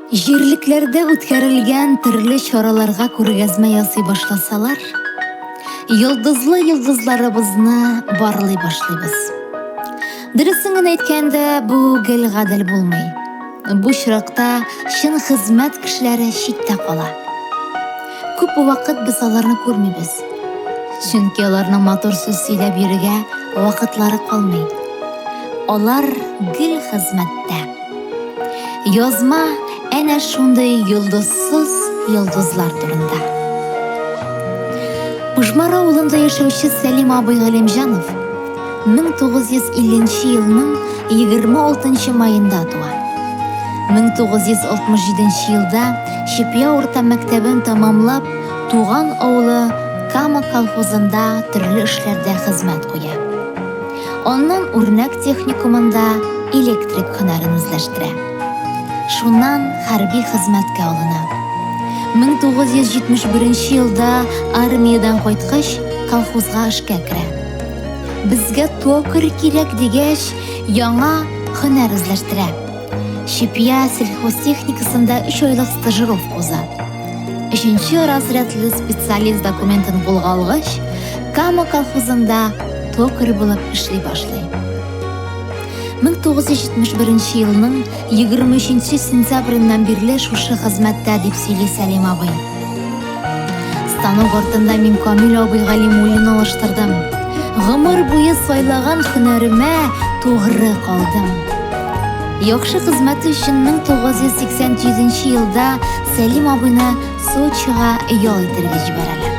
Җирлекләрдә үткәрелгән төрле чараларга күргәзмә ясый башласалар, йолдызлы йолдызларыбызны барлый башлыйбыз. Дөресен генә әйткәндә, бу гел гадел булмый. Бу очракта чын хезмәт кешеләре читтә кала. Күп вакыт без аларны күрмибез. Чөнки аларның матур сүз сөйләп йөрергә вакытлары калмый. Алар гел хезмәттә. Язма әнә шундый йолдызсыз йолдызлар турында. Пыжмар авылында яшәүче Сәлим абый Галимҗанов 1950 елның 26 маенда туа. 1967 елда Чепья урта мәктәбен тәмамлап, туган авылы Кама колхозында төрле эшләрдә хезмәт куя. Аннан Үрнәк техникумында электрик һөнәрен үзләштерә. Шуннан хәрби хезмәткә алына. 1971 елда армиядән кайткач, колхозга эшкә керә. Безгә токарь кирәк дигәч, яңа һөнәр үзләштерә. Чепья сельхозтехникасында өч айлык стажировка уза. Өченче разрядлы специалист документын кулга алгач, Кама колхозында токарь булып эшли башлый. 1971 елның 23 сентябреннән бирле шушы хезмәттә, дип сөйли Сәлим абый. Станок артында мин Камил абый Галимуллин алыштырдым. Гомер буе сайлаган һөнәремә тугры калдым. Яхшы хезмәте өчен 1987 елда Сәлим абыйны Сочига ял итәргә җибәрәләр.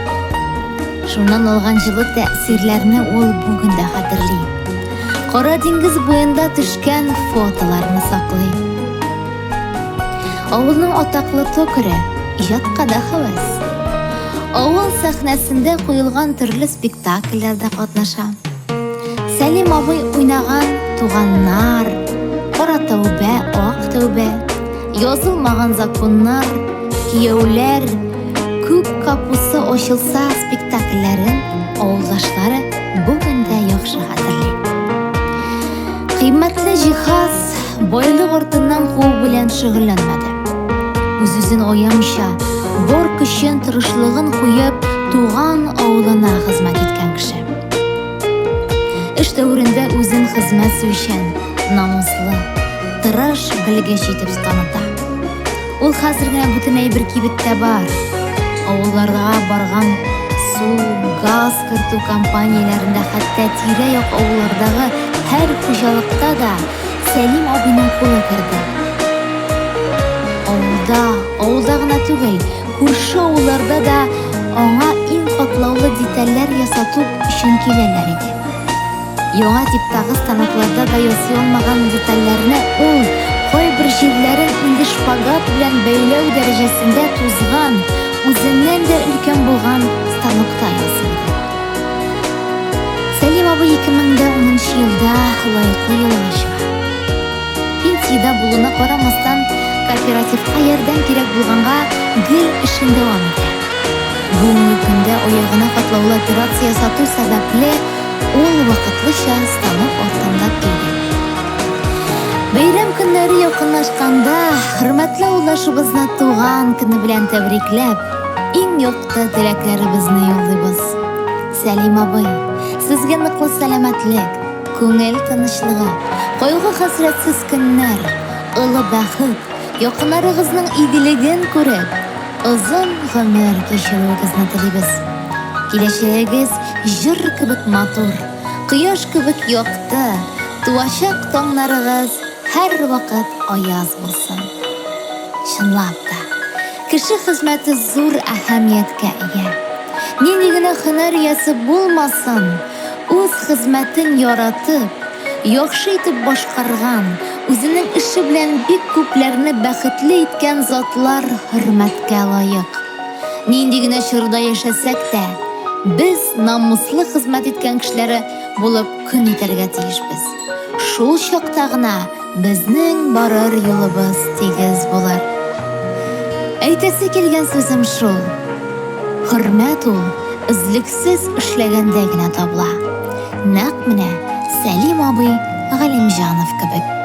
Шуннан алган җылы тәэсирләрне ул бүген дә хәтерли. Кара диңгез буенда төшкән фотоларны саклый. Авылның атаклы токаре иҗатка да һәвәс. Авыл сәхнәсендә куелган төрле спектакльләрдә катнаша. Сәлим абый уйнаган Туганнар, Кара тәүбә, Ак тәүбә, Язылмаган законнар, Кияүләр, Күк капусы ачылса спектакльләрен авылдашлары бүген дә яхшы хәтерли. Кыйммәтле җиһаз, байлык артыннан куу белән шөгыльләнмәде. Үз-үзен аямыйча, бар көчен, тырышлыгын куеп, туган авылына хезмәт иткән кеше. Эш дәверендә үзен хезмәт сөючән, намуслы, тырыш белгеч итеп таныта. Ул хәзер генә бөтен әйбер кибеттә бар. Авылларга барган су, газ кертү компанияләрендә, хәтта тирә-як авыллардагы һәр хуҗалыкта да Сәлим абыйның кулы керде. Авылда, авылда гына түгел, күрше авылларда да аңа иң катлаулы детальләр ясату өчен киләләр иде. Яңа типтагы станокларда да ясый алмаган детальләрне ул кайбер җирләрен инде шпагат белән бәйләү дәрәҗәсендә тузган, үзеннән дә өлкән булган станокта ясый иде. Сәлим абый 2010 елда лаеклы ялга чыга. Пенсиядә булуына карамастан, кооперативка ярдәм кирәк булганга гел эшен дәвам итә. Бүгенге көндә аягына катлаулы операция ясату сәбәпле, ул вакытлыча станок артында түгел. Бәйрәм көннәре якынлашканда, хөрмәтле авылдашыбызны туган көне белән тәбрикләп, иң якты теләкләребезне юллыйбыз. Сәлим абый, сезгә ныклы сәламәтлек, күңел тынычлыгы, кайгы-хәсрәтсез көннәр, олы бәхет, якыннарыгызның игелеген күреп, озын гомер кичерүегезне телибез. Киләчәгегез җыр кебек матур, кояш кебек якты, туачак таңнарыгыз һәрвакыт аяз булсын. Чынлап та, кеше хезмәте зур әһәмияткә ия. Нинди генә һөнәр иясе булмасын, Үз хезмәтен яратып, яхшы итеп башкарган, үзенең эше белән бик күпләрне бәхетле иткән затлар хөрмәткә лаек. Нинди генә чорда яшәсәк тә, без намуслы хезмәт иткән кешеләре булып көн итәргә тиешбез. Шул чакта гына безнең барыр юлыбыз тигез булыр. Әйтәсе килгән сүзем шул. Хөрмәт ул өзлексез эшләгәндә генә табыла. Нәкъ менә Сәлим абый Галимҗанов кебек.